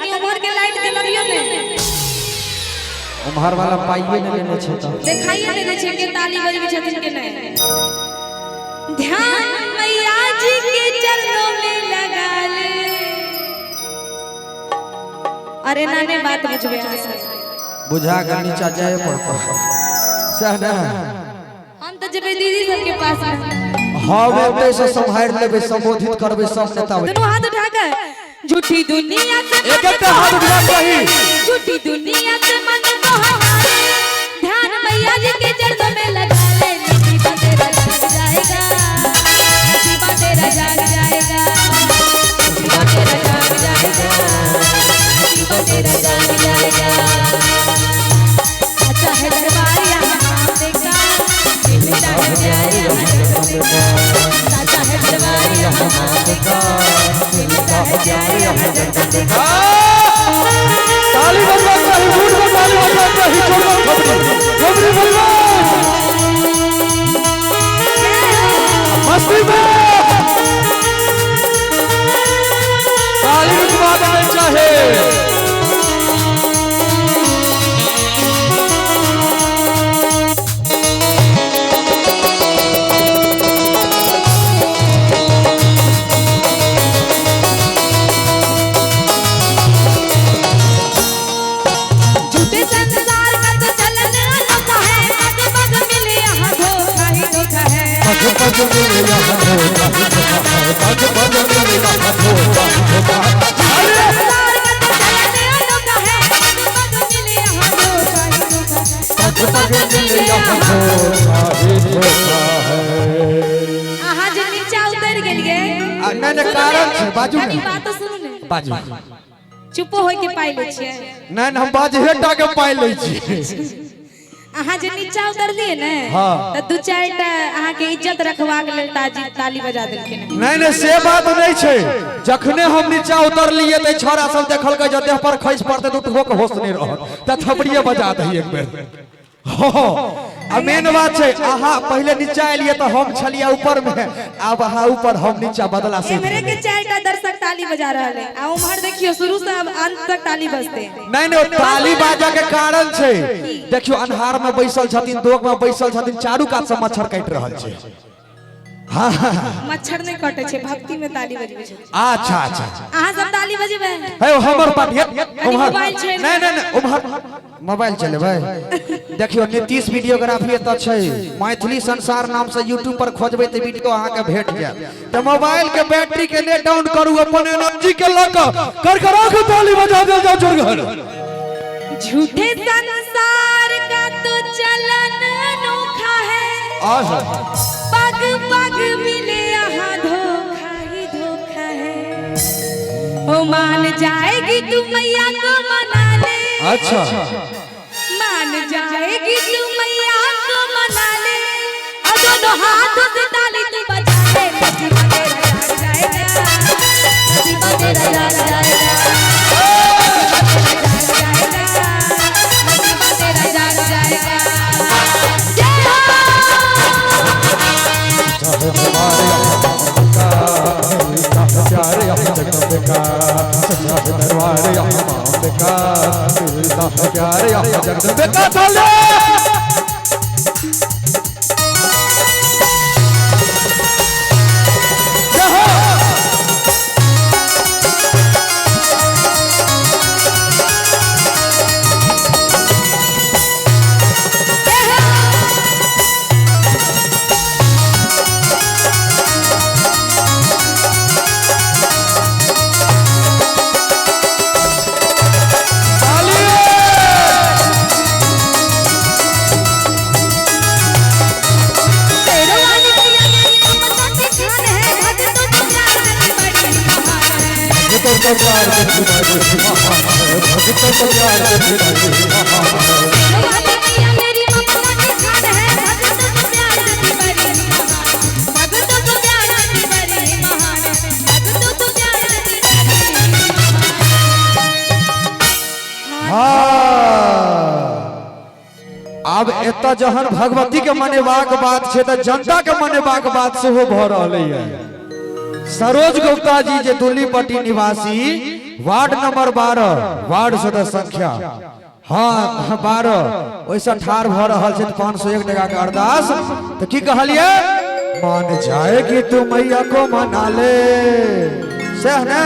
कनी उम्हर के लाइट जलबियो ने। उम्हर वाला पाइए ने लेने छै तऽ। देखाइए नहि दै छै के ताली बजबै छथिन के नहि। ध्यान मैया जी के चरणों में लगा ले। अरे नाने बात बुझबै अहाँ सब। बुझा के नीचा जाए पड़तौ, सएह ने? हम तऽ जेबै दीदी सबके पास में। हम एतै से सम्हारि लेबै, संबोधित करबै सब नेता। दुनू हाथ उठा के, झूठी दुनिया से एक एक हाथ उठा कही। झूठी दुनिया से मन को हटा ले, ध्यान मैया जी के चरणों में लगा ले। नसीबा तेरा जाग जाएगा, नसीबा तेरा जाग जाएगा, नसीबा तेरा जाग जाएगा, नसीबा तेरा जाग जाएगा। अच्छा है दरबार यहाँ आने का, मिलता है प्यार यहाँ जगदम्बे का। साचा है दरबार यहाँ आने का, मिलता है प्यार यहाँ जगदम्बे का। ताली बजबाक चाही, बूढ़ पर ताली बजबाक चाही, जोरदार थपड़ी, थपड़ी बजबाक, मस्ती में ताली रुकवा देना चाहे। झूठे संसार का तो चलन अनोखा है, पग पग मिले यहाँ धोखा ही धोखा है। पग पग मिले यहाँ धोखा ही धोखा है, पग पग मिले यहाँ धोखा ही धोखा है। संसार का तो चलन अनोखा है, पग पग मिले यहाँ धोखा ही धोखा है, पग पग मिले यहाँ धोखा ही धोखा है। अहाँ जे नीचा उतरि गेलियै। आ, नहि नहि, कारण छै, बाजू कनी ने। बात सुनू ने। बाजू। चुपो होय के पाइ लै छियै? नहि नहि, हम बाजहे टा के पाइ लै छियै। अहाँ जे नीचा उतरलियै ने, हाँ। तऽ दू चारि टा अहाँके इज्जत रखबाक लेल ताजी ताली बजा देलखिन। नहि नहि, से बात नहि छै। जखने हम नीचा उतरलियै तऽ छौड़ा सब देखलकै जे देह पर खसि पड़तै तऽ उठबो के होश नहि रहत, तऽ थपड़िए बजा दही एक बेर। हँ, आ मेन बात छै, अहाँ पहिले नीचा एलियै तऽ हम छलियै ऊपर मे, आब अहाँ ऊपर, हम नीचा, बदला से। एम्हरे के चारि टा दर्शक ताली बजा रहल है आ उम्हर देखियो, शुरू से अब अंत तक ताली बजते। नहि नहि, ओ ताली बाजा के कारण छै। देखियो, अन्हार में बैसल छथिन, दोग में बैसल छथिन, चारू कात से मच्छर काटि रहल छै। हाँ। मच्छर नहि कटे छै, भक्ति में ताली बजबै छै। अच्छा अच्छा। अहाँ सब ताली बजेबै। हे, हमर पार्टी उम्हर। मोबाइल छोड़ि। नहि नहि नहि, उम्हर मोबाइल चलेबै। देखियो, नीतीश वीडियोग्राफी एतऽ छै, मैथिली संसार नाम से यूट्यूब पर खोजबै तऽ वीडियो अहाँके भेट जायत। तऽ मोबाइल के बैटरी के ने डाउन करू, अपन एनर्जी के लऽ कऽ करकरा के ताली बजा देल जाउ जोरगर। झूठे संसार का तो चलन अनोखा है, पग पग मिले यहाँ धोखा ही धोखा है। ओ मान जाएगी तू मैया को मना ले। मान जाएगी तू मैया को मना ले और दोनों हाथों से ताली तू बजा ले। नसीबा तेरा जाग जाएगा, नसीबा तेरा जाग जाएगा, नसीबा तेरा जाग जाएगा, नसीबा तेरा जाग जाएगा। जय हो। प्यार यहाँ जगदम्बे का, सच्चा है दरबार यहाँ माँ का, मिलता है प्यार यहाँ जगदम्बे का। ताली। जय हो। ताली। शेरों वाली मैया मेरी ममता की खान है, भक्तों को प्यार देती बड़ी महान है। भक्तों को प्यार देती बड़ी महान है, भक्तों को प्यार देती बड़ी महान है। शेरों वाली मैया मेरी ममता की खान है, भक्तों को प्यार देती बड़ी महान, भक्तों को प्यार देती बड़ी महान, भक्तों को प्यार देती बड़ी महान। हाँ, आब एतऽ जहन भगवती के मनेबाक बात छै तऽ जनता के मनेबाक बात सेहो भऽ रहलैए। सरोज गुप्ता जी जे दुल्लीपट्टी निवासी, वार्ड नंबर 12, वार्ड सदस्य संख्या हाँ 12, ओहिसँ ठाढ़ भऽ रहल छै 501 टका के अरदास। तऽ की कहलियै? मान जाएगी तू मैया को मना ले, सएह ने?